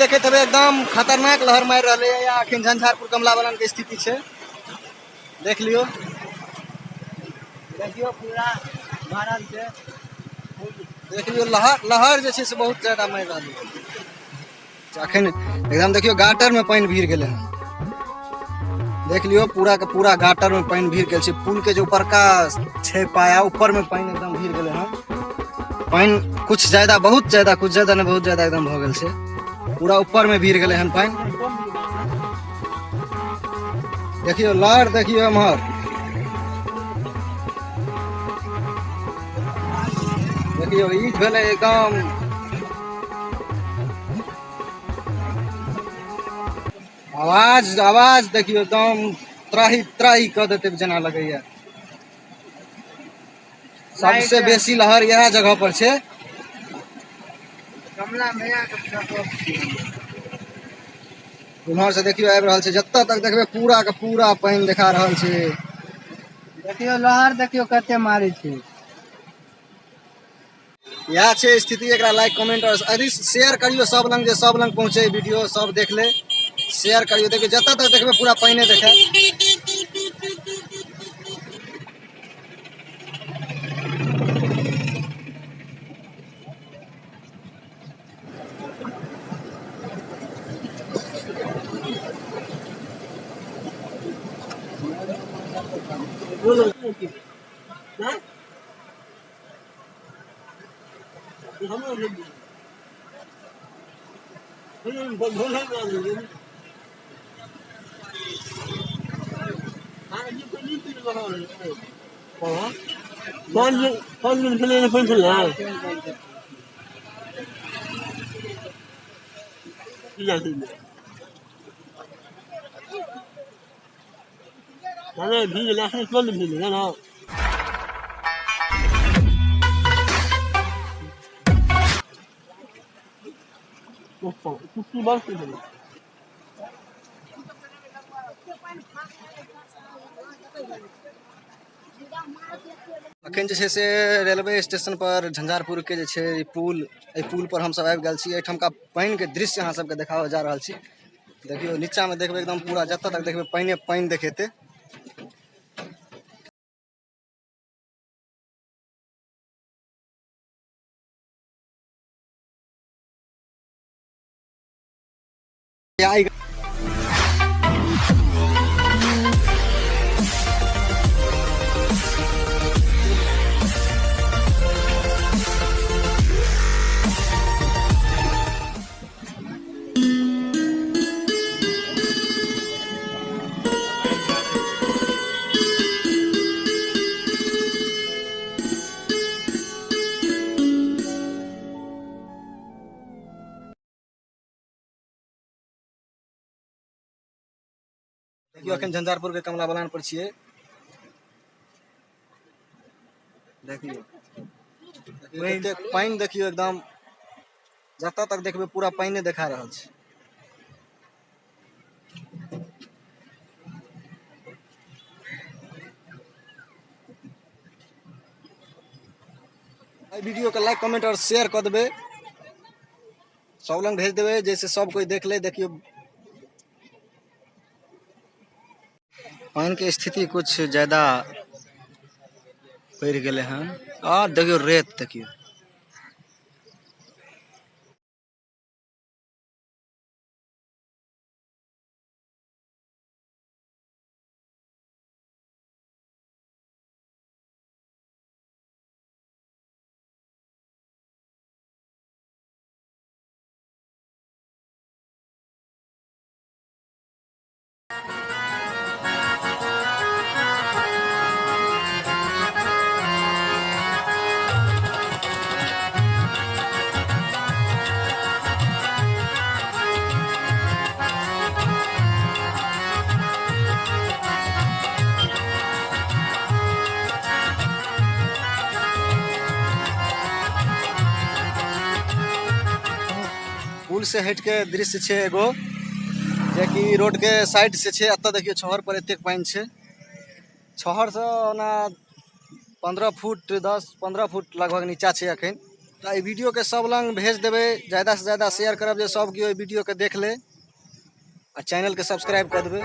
देखते हेबै एकदम खतरनाक लहर मारि रहलै या अखन झंझारपुर कमला बलान के स्थिति छै। देख लियो, देखियो पूरा भरल छै। देख लियो लहर लहर जे छै से बहुत ज्यादा मारि रहल है अखन। एकदम देखियो गाटर में पानि भीड़ गेलै हन। देख लियो पूरा के पूरा गाटर में पानि भीड़ गेल छै। पुल के जो ऊपरका छै पाया, ऊपर में पानि एकदम भीड़ गेलै हन। पानि कुछ ज्यादा, बहुत ज्यादा, कुछ ज्यादा ने बहुत ज्यादा एकदम भऽ गेल छै। पूरा ऊपर में भीड़ गेलै हन पानि। देखियो लहर, देखियो एम्हर। देखियो ई भेलै एकदम आवाज, आवाज देखियो एकदम त्राही त्राही कऽ देतै जेना लगैया। सबसे बेसी लहर इएह जगह पर छै। कमला मैया के उम्हर से देखियो आबि रहल छै। जतऽ तक देखबै पूरा के पूरा पानि देखा रहल छै। देखियो लहर, देखियो कते मारै छै। इएह छै स्थिति। एकरा लाइक कमेंट और अधिक शेयर करियो सब लग, जे सब लग पहुँचे वीडियो, सब देख ले। शेयर करियो। देखियो जतऽ तक देखबै पूरा पानि देखायत। अखन जे छै से रेलवे स्टेशन पर झंझारपुर के जे छै पुल, एहि पुल पर हमसब आबि गेल छी। एहिठामका पानि के दृश्य अहाँ सबके देखाबऽ जा रहल छी। देखियो नीचा में देखबै एकदम पूरा, जतऽ तक देखबै पानि पानि देखेतै। देखियौ अखन झंझारपुर के कमला बलान पर छियै। देखियौ कते पानि, देखियौ एकदम जतऽ तक देखबै पूरा पानि देखा रहल छै। एहि वीडियो के लाइक कमेंट और शेयर कऽ देबै, सब लग भेज देबै, जैसे सब कोई देख ले। देखियौ पानि के स्थिति कुछ ज्यादा बढ़ि गेलै हन। और देखियौ रेत, देखियौ पुल से हट के दृश्य छै एगो, जेकि रोड के साइड से छै। एतऽ देखियौ छहर पर एतेक पानि छै। छहर से ओना 15 फुट 10-15 फुट लगभग नीचा छै अखन। तऽ एहि वीडियो के सब लग भेज देबै, ज्यादा से ज्यादा शेयर करब जे सब केओ एहि वीडियो के देख ले, आ चैनल के सब्सक्राइब कऽ देबै।